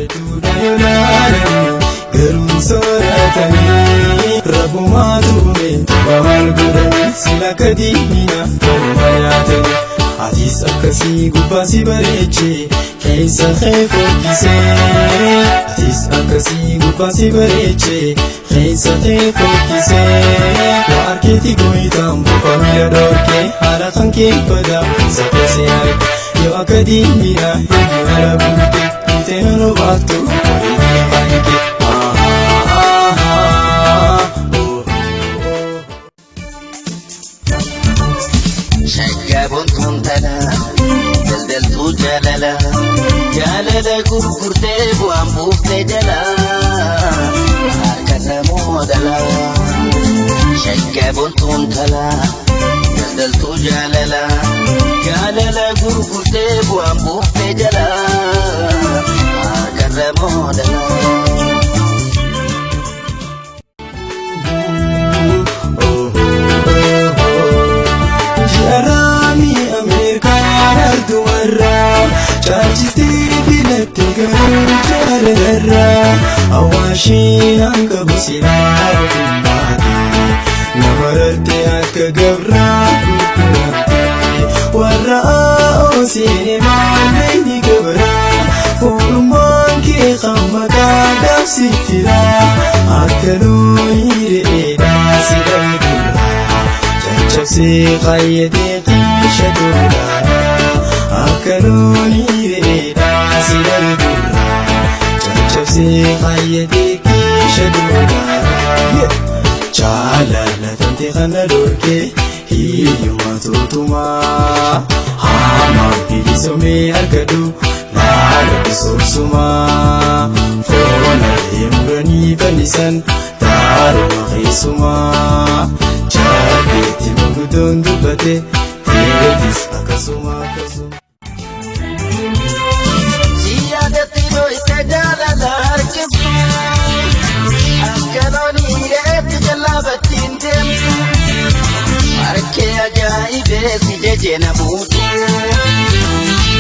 Bareeduudha yoo laalanii garuun sooratanii rabbumaatu uume tuba maal godhanii sila kadiina kanuma nyaatanii. Atis akkasii gubbaa si bareechee keessa kee fokkisee. Atis akkasii gubbaa si bareechee keessa kee fokkisee. Waa harkeetti gooyitaan bofa miila dhorkee haala kan kee badaa isa keessa yaade. Yoo akka diinaa hedduu haala buute dhiitee nu baattu bareedina baay'ee. Shaggaboon tuntala daldaltuu jaalala jaalala gurgurtee bu'aan buuftee jala harka samoo dhala. Shaggaboon tuntala daldaltuu jaalala jaalala gurgurtee bu'aan buuftee jala harka samoo dhala. Jarami Ameerikaan ardumarraa caalchitee filatte garuu jaalalarraa Awaashiin hanga busilaa ogummaate namararte akka gabraa gurguramte warra oosee maallee ni gabraa foonummaan kee kan maqaa dhaabsittira akka loonii re'eedhaa si dhabdurraa. Caccabsee qayyadee qiisha duudhaa akka loonii re'eedhaa si darbirraa. Caccabsee qayyadee qiisha duudhaa. Jaalala tamte kana dhorkee hiyyummaa tuutumaa hamaa bilisomee argadu laala bisoomsumaa foon muranii fannisan taaruma keessumaa. Jaalleetti manguddoon dubbate teetis akkasuma akkasuma. Siyaadatti dhohite jaalala harkiftu akka loonii re'eetti jallaabattiin deemtu harkee ajaa'ibee si jeje na buutu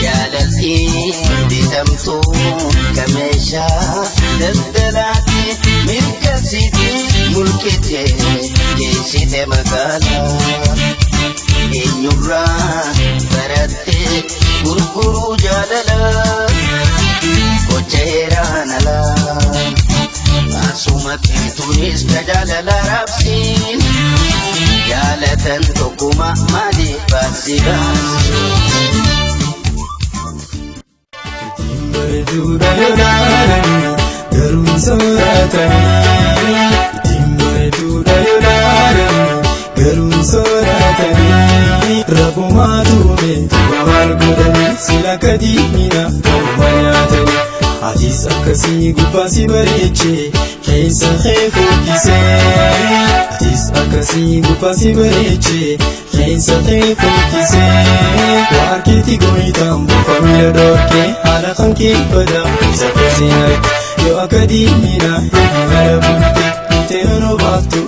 jaalalti bitamtu ka meeshaa daldalaati mirkansiiti mulqite geessite magaalaa eenyurraa baratte gurguruu jaalala gocha heeraan alaa asumatti tunis jaalala raabsiin jaalatan tokkuma maaliif baasi baasi. Ittiin bareeduudha yoo laalanii garuun sooratanii. Ittiin bareeduudha yoo laalanii garuun sooratanii. Rabbumaatu uume tuba maal godhanii sila kadiina kanuma nyaatanii. Atis akkasii gubbaa si bareechee keessa kee fokkisee. Atis akkasii gubbaa si bareechee keessa kee fokkisee. Waa harkeetti gooyitaan bofa miila dhorkee haala kan kee badaa isa keessa yaade. Yoo akka diinaa hedduu haala buute dhiitee nu baaftu.